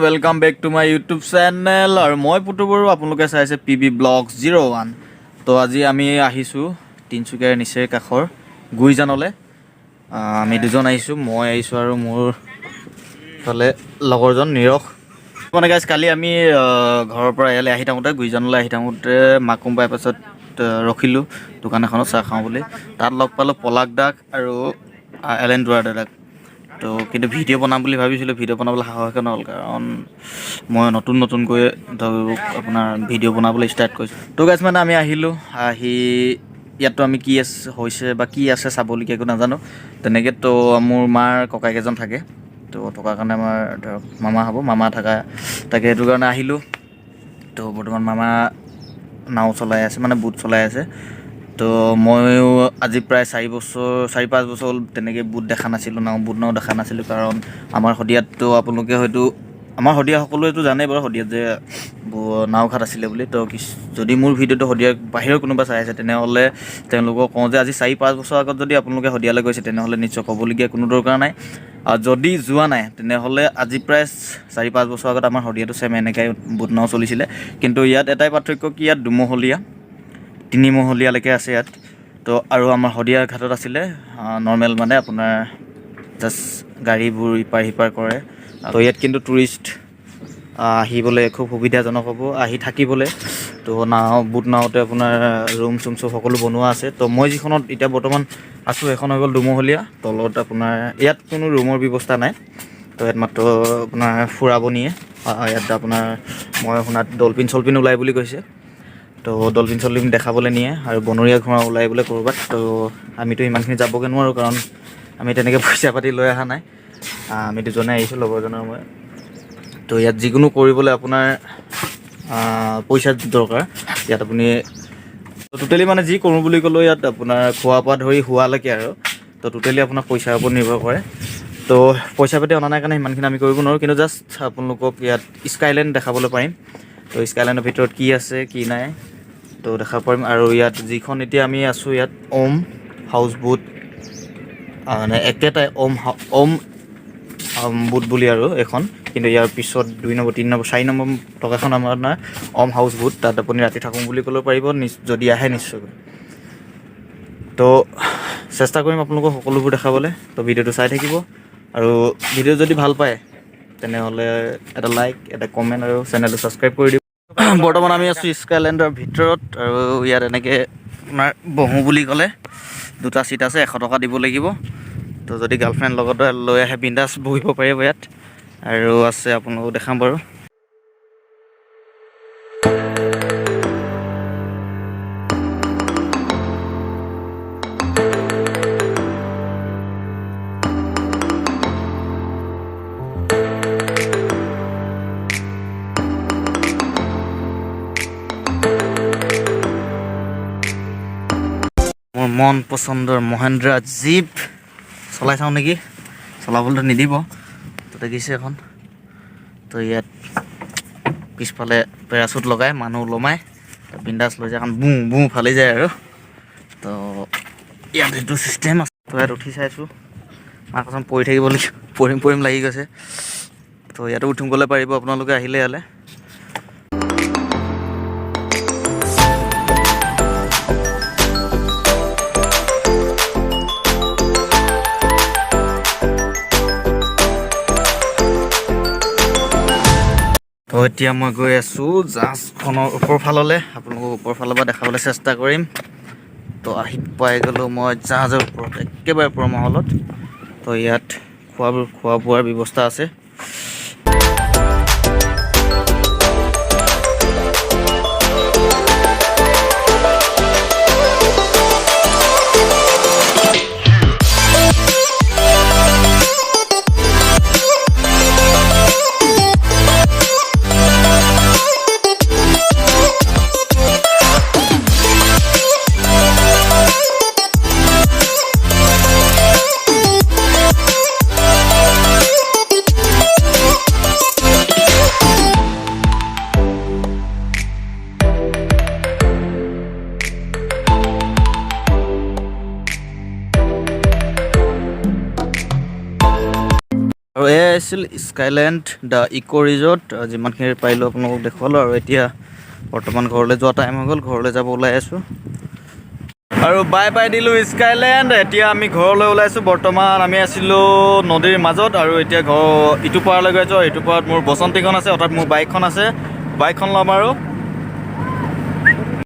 Welcome back to my YouTube channel আৰু মই পুতু বৰুৱা। আপোনালোকে চাইছে পি বি ব্লগ 01। তো আজি আমি আহিছোঁ তিনিচুকীয়াৰ নিচেৰ কাষৰ গুইজানলৈ। আমি দুজন আহিছোঁ, মই আহিছোঁ আৰু মোৰ ফালে লগৰজন নীৰস। মানে গাইজ, কালি আমি ঘৰৰ পৰা ইয়ালৈ আহি থাকোঁতে, গুইজানলৈ আহি থাকোঁতে মাকুম বাইপাছত ৰখিলোঁ দোকান এখনত চাহ খাওঁ বুলি। তাত লগ পালোঁ পলাশ দাক আৰু এলেন দুৱাৰ দাদাক। তো কিন্তু ভিডিঅ' বনাম বুলি ভাবিছিলোঁ, ভিডিঅ' বনাবলৈ সাহসে নহ'ল, কাৰণ মই নতুন নতুনকৈ ধৰক আপোনাৰ ভিডিঅ' বনাবলৈ ষ্টাৰ্ট কৰিছোঁ। তো গাইজ, মানে আমি আহিলোঁ, আহি ইয়াততো আমি কি আছে হৈছে বা কি আছে চাবলগীয়া একো নাজানো তেনেকৈ। তো মোৰ মাৰ ককায়েক এজন থাকে, তো থকাৰ কাৰণে আমাৰ ধৰক মামা হ'ব, মামা থকা তাকে সেইটো কাৰণে আহিলোঁ। তো বৰ্তমান মামা নাও চলাই আছে, মানে বোট চলাই আছে। তো ময়ো আজি প্ৰায় 4 বছৰ, 4-5 বছৰ হ'ল তেনেকৈ বোট দেখা নাছিলোঁ, নাও, বোট নাও দেখা নাছিলোঁ। কাৰণ আমাৰ শদিয়াততো আপোনালোকে হয়তো আমাৰ শদিয়া সকলোৱেতো জানেই বাৰু শদিয়াত যে নাওঘাট আছিলে বুলি। তো যদি মোৰ ভিডিঅ'টো শদিয়াৰ বাহিৰৰ কোনোবা চাই আছে, তেনেহ'লে তেওঁলোকক কওঁ যে আজি 4-5 বছৰ আগত যদি আপোনালোকে শদিয়ালৈ গৈছে, তেনেহ'লে নিশ্চয় ক'বলগীয়া কোনো দৰকাৰ নাই। আৰু যদি যোৱা নাই, তেনেহ'লে আজি প্ৰায় 4-5 বছৰ আগত আমাৰ শদিয়াটো ছেম এনেকুৱাই বোট নাও চলিছিলে। কিন্তু ইয়াত এটাই পাৰ্থক্য কি, ইয়াত দুমহলীয়া, তিনিমহলীয়ালৈকে আছে ইয়াত। তো আৰু আমাৰ শদিয়া ঘাটত আছিলে নৰ্মেল, মানে আপোনাৰ জাষ্ট গাড়ীবোৰ ইপাৰ সিপাৰ কৰে। তো ইয়াত কিন্তু টুৰিষ্ট আহিবলৈ খুব সুবিধাজনক হ'ব আহি থাকিবলৈ। তো নাও, বোট নাওতে আপোনাৰ ৰুম চুম চব সকলো বনোৱা আছে। তো মই যিখনত এতিয়া বৰ্তমান আছোঁ, সেইখন হৈ গ'ল দুমহলীয়া। তলত আপোনাৰ ইয়াত কোনো ৰুমৰ ব্যৱস্থা নাই। তো ইয়াত মাত্ৰ আপোনাৰ ফুৰাব নিয়ে। ইয়াত আপোনাৰ মই শুনাত ডলফিন চলফিন ওলাই বুলি কৈছে। তো ডলফিন চলফিন দেখাবলৈ নিয়ে আৰু বনৰীয়া ঘোঁৰা ওলাই বোলে ক'ৰবাত। তো আমিতো ইমানখিনি যাবগৈ নোৱাৰোঁ, কাৰণ আমি তেনেকৈ পইচা পাতি লৈ অহা নাই। আমি দুজনে আহিছোঁ, লগৰজনৰ মই। তো ইয়াত যিকোনো কৰিবলৈ আপোনাৰ পইচা দৰকাৰ। ইয়াত আপুনি টোটেলি মানে যি কৰোঁ বুলি ক'লেও ইয়াত আপোনাৰ খোৱাৰ পৰা ধৰি শোৱালৈকে আৰু তো টোটেলি আপোনাৰ পইচাৰ ওপৰত নিৰ্ভৰ কৰে। তো পইচা পাতি অনা নাই কাৰণে সিমানখিনি আমি কৰিব নোৱাৰোঁ, কিন্তু জাষ্ট আপোনালোকক ইয়াত স্কাইলেণ্ড দেখাবলৈ পাৰিম। তো স্কাইলেণ্ডৰ ভিতৰত কি আছে কি নাই তো দেখাব পাৰিম। আৰু ইয়াত যিখন এতিয়া আমি আছোঁ, ইয়াত ওম হাউচ বোট, মানে একেটাই ওম বোট বুলি আৰু এইখন। কিন্তু ইয়াৰ পিছত 2 নম্বৰ, 3 নম্বৰ, 4 নম্বৰ টকাখন আমাৰ আপোনাৰ ওম হাউচ বোট। তাত আপুনি ৰাতি থাকোঁ বুলি ক'লেও পাৰিব যদি আহে নিশ্চয়কৈ। তো চেষ্টা কৰিম আপোনালোকক সকলোবোৰ দেখাবলৈ। তো ভিডিঅ'টো চাই থাকিব আৰু ভিডিঅ' যদি ভাল পায়, তেনেহ'লে এটা লাইক, এটা কমেণ্ট আৰু চেনেলটো ছাবস্ক্ৰাইব কৰি দিব। বৰ্তমান আমি আছোঁ স্কাইলেণ্ডৰ ভিতৰত আৰু ইয়াত এনেকৈ আপোনাৰ বহোঁ বুলি ক'লে দুটা চিট আছে, 100 টকা দিব লাগিব। তো যদি গাৰ্লফ্ৰেণ্ড লগত লৈ আহে, বিন্দাছ বহিব পাৰিব ইয়াত। আৰু আছে, আপোনালোকক দেখাম বাৰু। মোৰ মন পচন্দৰ মহেন্দ্ৰা জীপ চলাই চাওঁ নেকি? চলাবলৈতো নিদিব। তো দেখিছে এখন। তো ইয়াত পিছফালে পেৰাচুট লগাই মানুহ ওলমাই বিন্দাছ লৈ যায় এখন, বুঁ বুঁ ফালি যায়। আৰু তো ইয়াত সেইটো চিষ্টেম আছে। তো ইয়াত উঠি চাইছোঁ, মা কচম পৰি থাকিব লাগিব, পৰিম পৰিম লাগি গৈছে। তো ইয়াতো উঠিম গ'লে পাৰিব আপোনালোকে আহিলে ইয়ালৈ। তো এতিয়া মই গৈ আছোঁ জাহাজখনৰ ওপৰ ফাললৈ, আপোনালোকক ওপৰ ফালৰ পৰা দেখাবলৈ চেষ্টা কৰিম। তো আহি পাই গ'লোঁ মই জাহাজৰ ওপৰত, একেবাৰে ওপৰ মহলত। তো ইয়াত খোৱা খোৱা বোৱাৰ ব্যৱস্থা আছে। আছিল স্কাইলেণ্ড the eco resort. যিমানখিনি পাৰিলোঁ আপোনালোকক দেখুৱালোঁ। আৰু এতিয়া বৰ্তমান ঘৰলৈ যোৱা টাইম হৈ গ'ল, ঘৰলৈ যাব ওলাই আছোঁ। আৰু বাই বাই দিলোঁ স্কাইলেণ্ড। এতিয়া আমি ঘৰলৈ ওলাইছোঁ। বৰ্তমান আমি আছিলোঁ নদীৰ মাজত আৰু এতিয়া ঘৰ ইটো পাৰলৈ গৈ আছোঁ। আৰু ইটো পাৰত মোৰ বসন্তীখন আছে, অৰ্থাৎ মোৰ বাইকখন আছে। বাইকখন ল'ম আৰু